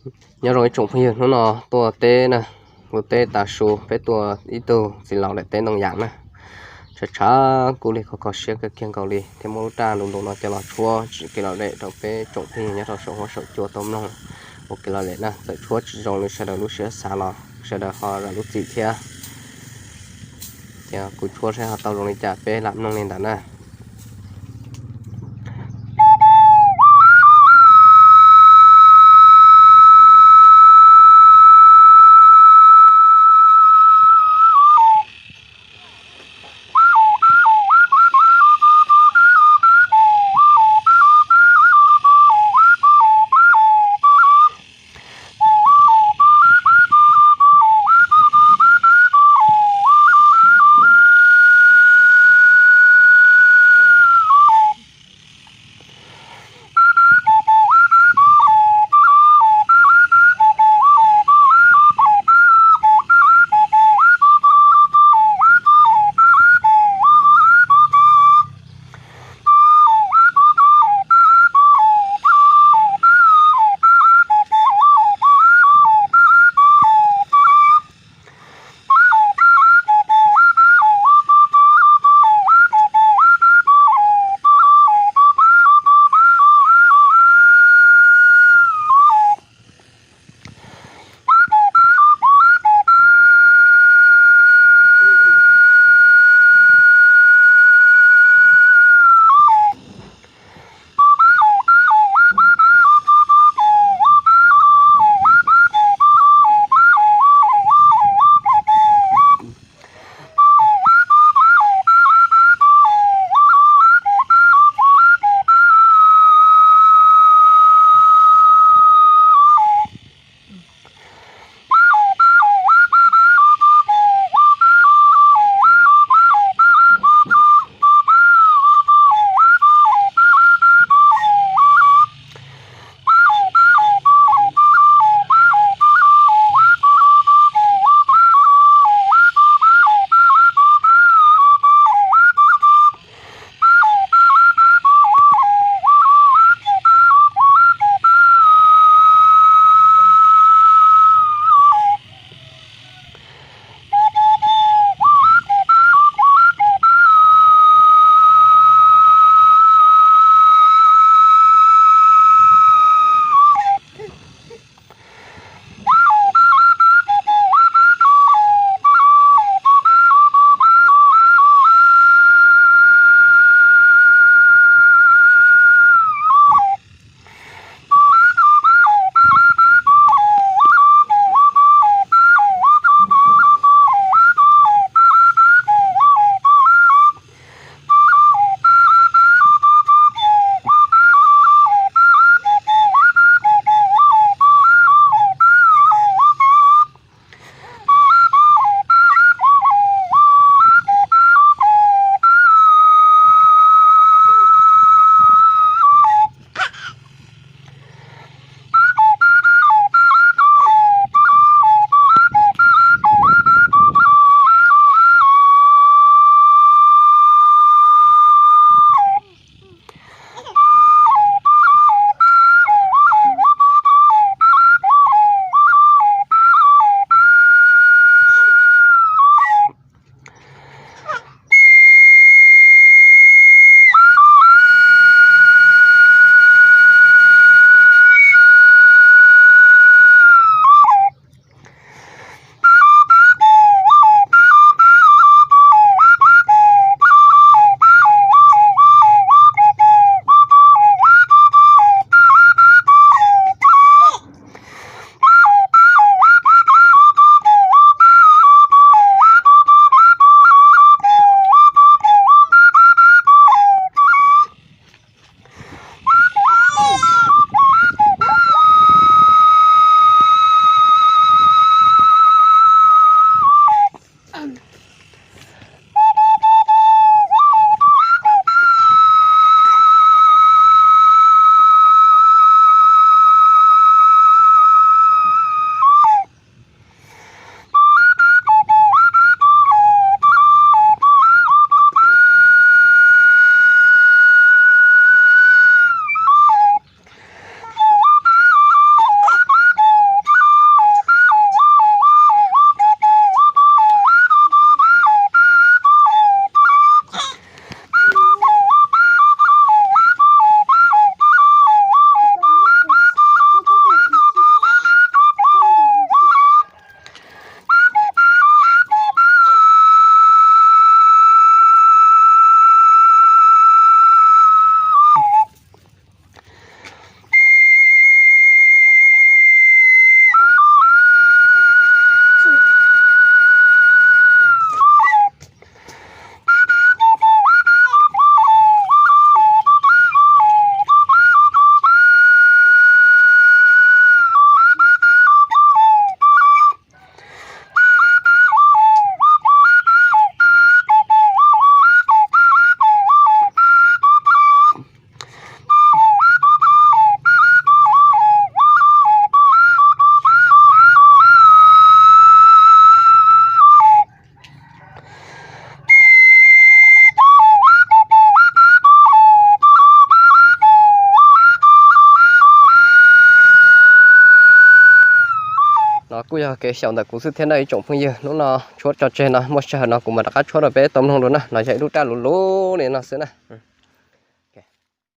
Nyob zoo ib tsoom phooj ywg, hnub no tuaj teb na, kuv teb tav su peb tuaj ib tug txiv laus daim teb ntoo yas na. Tshav tshav kub li, kho kho siab kawg kiag nkaus li thiab muab lub raj ntu ntu no coj los tshuab tsim kev lom zem rau peb tsoom phooj ywg nyob rau saum huab saum cua tau mloog ua kev lom zem na. Txawm tshuab tsis zoo li sawv daws lub siab xav los sawv daws ho zam lub txim thiab. Ces kuv tshuab saib ho tau zoo li cas peb lam mloog li ntawd na. Kuj yog kev xyaum ntawm kuv xwb thiab na ib tsoom phooj ywg. Hnub no tshuab tso tseg no, muaj sij hawm no kuv mam rov qab tshuab rau peb tau mloog dua na. No yog ib lub raj luv luv li no xwb na.